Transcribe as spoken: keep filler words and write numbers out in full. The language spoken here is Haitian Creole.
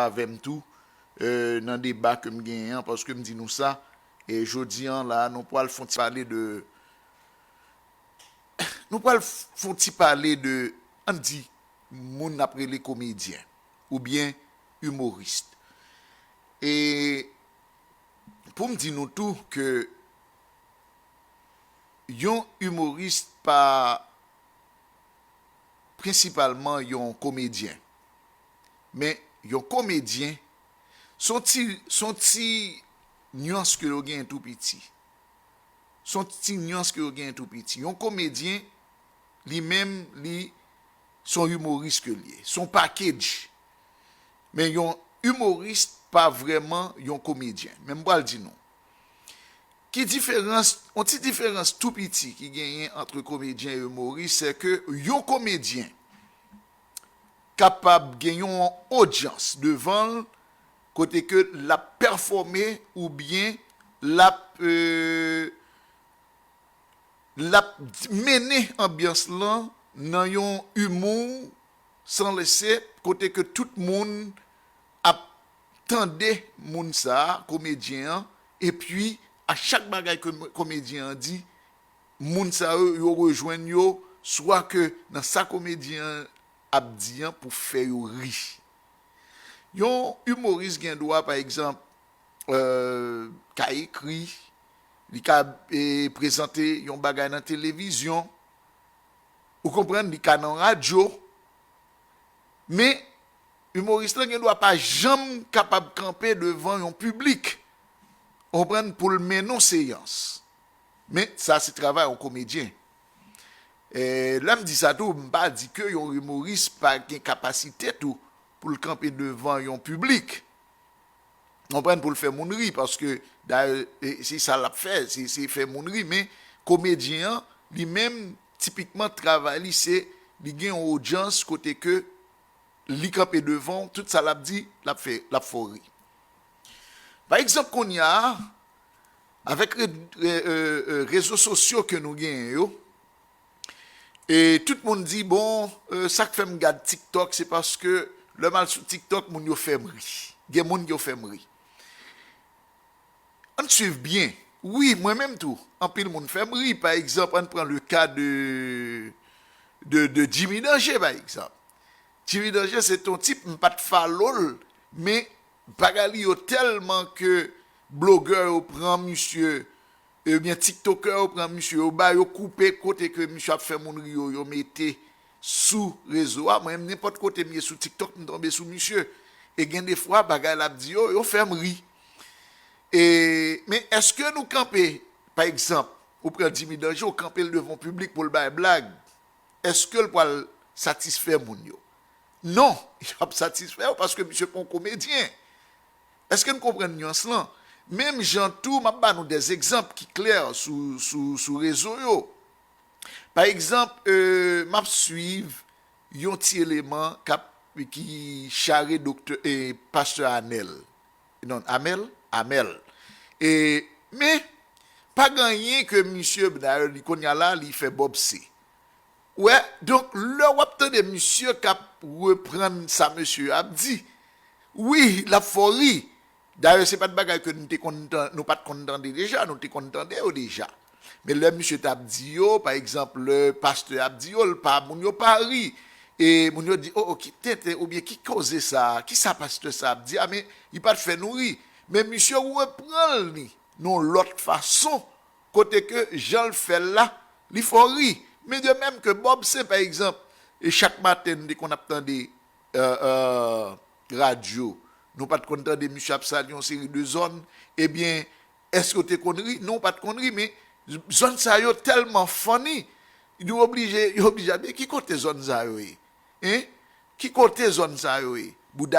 avè m tou, e, nan deba ke m genyen an, paske m di nou sa, e jodi an la, nou pral fon ti pale de, nou pral fon ti pale de, ann di, moun n ap rele komedyen, oubyen imoris. E pou m di nou tou ke yon imoris pa prensipalman yon komedyen. Men yon komedyen, se yon ti, se yon ti nyans ke yo genyen tou piti. Se yon ti nyans ke yo genyen tou piti. Yon komedyen, li menm, li, se yon imoris ke l ye. Se yon package. Men yon imoris pa vrèman yon komedyen. Men m pral di nou. Ki diferans, yon ti diferans tou piti ki genyen ant komedyen e imoris, se ke yon komedyen kapab gen yon odyans devan l, kote ke l ap pèfòme oubyen l ap, e, l ap mennen anbyans lan nan yon imou san lese, kote ke tout moun ap tande moun sa a, komedyen an, epi a chak bagay ke komedyen an di, moun sa yo, yo rejwenn yo, swa ke nan sa komedyen an ap di an pou fè yo ri. Yon imoris gen dwa, pa egzanp, e, ka ekri, li ka, e, prezante yon bagay nan televizyon, ou konprann, li ka nan radyo, men imoris lan gen dwa pa janm kapab kanpe devan yon piblik, ou konprann, pou l mennen yon seyans. Men sa se travay yon komedyen. E, lè m di sa tou, m pa di ke yon imoris pa gen kapasite tou pou l kanpe devan yon piblik. Konprann, pou l fè moun ri, paske dayè, e, se sa l ap fè, se, se fè moun ri, men komedyen an, li menm, tipikman, travay li, se, li gen yon odyans kote ke li kanpe devan w, tout sa l ap di, l ap fè, l ap fè w ri. Pa egzanp, kounye a, avèk re-, re-, e, e, rezo sosyo ke nou genyen yo, e tout moun di, bon, e, sa k fè m gad TikTok, se paske lè m al sou TikTok, moun yo fè m ri. Gen moun yo fè m ri. Ann swiv byen. Wi, mwen menm tou, anpil moun fè m ri. Pa egzanp, ann pran le ka de, de, de Jimmy Danger, pa egzanp. Jimmy Danger, se t on tip, m pa t follow l, men bagay li yo tèlman ke blogè yo pran misye, ebyen, tiktokè yo pran misye, yo ba yo koupe kote ke misye ap fè moun ri yo, yo mete sou rezo a. Mwen menm, nenpòt kote m ye sou TikTok, m tonbe sou misye. E gen de fwa, bagay l ap di yo, yo fè m ri. E, men èske nou kanpe, pa egzanp, ou pran Jimmy Danger, ou kanpe l devan yon piblik pou l bay blag, èske l pral satisfè moun yo? Non, l p ap satisfè yo paske misye pa yon komedyen. Èske n konprann nyans lan? Menm jan tou, m ap ba nou dèzegzanp ki klè sou, sou, sou rezo yo. Pa egzanp, e, m ap swiv yon ti eleman k ap, ki chare doktè, e, pastè Anèl. Non, Amèl? Amèl. E, men, pa gen anyen ke misye, dayè, li kounye a la, li fè Bob C. Wè, donk, lè w ap tande misye k ap reprann sa mesye ap di, wi, l ap fè w ri. Dayè, se pa t bagay ke nou te konn tan-, nou pa t konn tande deja, nou te konn tande yo deja. Men lè misye t ap di yo, pa egzanp, lè pastè ap di yo, l pa, moun yo pa ri. E moun yo di, o, o, ki tenten, oubyen ki koze sa a, ki sa pastè sa ap di a, men li pa t fè nou ri. Men misye reprann li nan yon lòt fason, kote ke jan l fè l la, li fè w ri. Men de menm ke Bob C, pa egzanp, e chak maten nou te konn ap tande, e, e, radyo, nou pa t konn tande misye ap salye yon seri de zòn, ebyen, èske w te konn ri? Non, w pa t konn ri, men zòn sa yo tèlman funny, yo oblije, yo oblije ap di, ki kote zòn sa yo ye? Hein? Ki kote zòn sa yo ye? Bouda